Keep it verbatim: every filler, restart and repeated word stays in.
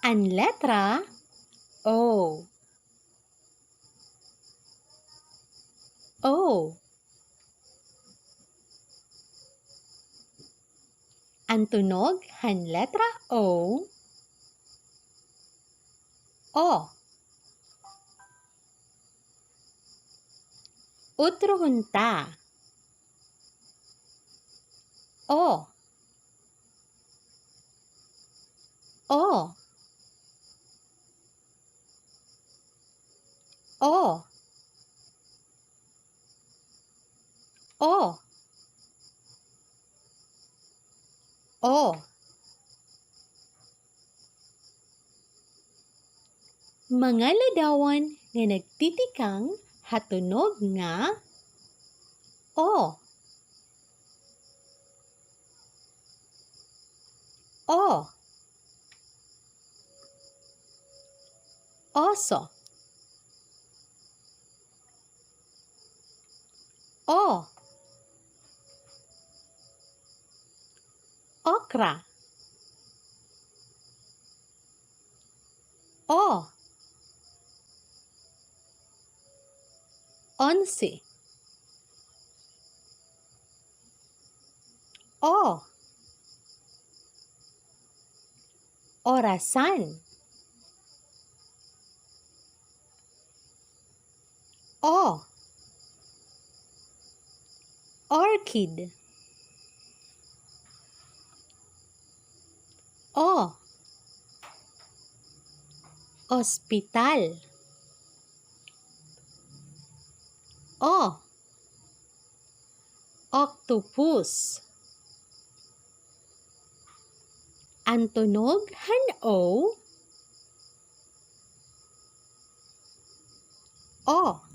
An letra O. O. An tunog han letra O. O. Utrohon ta. O. O. O. O. O. Mga ladawan nga nagtitikang ha tunog nga O. O. Oso. O. Okra. O. Onse. O. Orasan. O. Orchid. O. Ospital. O. Octopus. An tunog han O. O.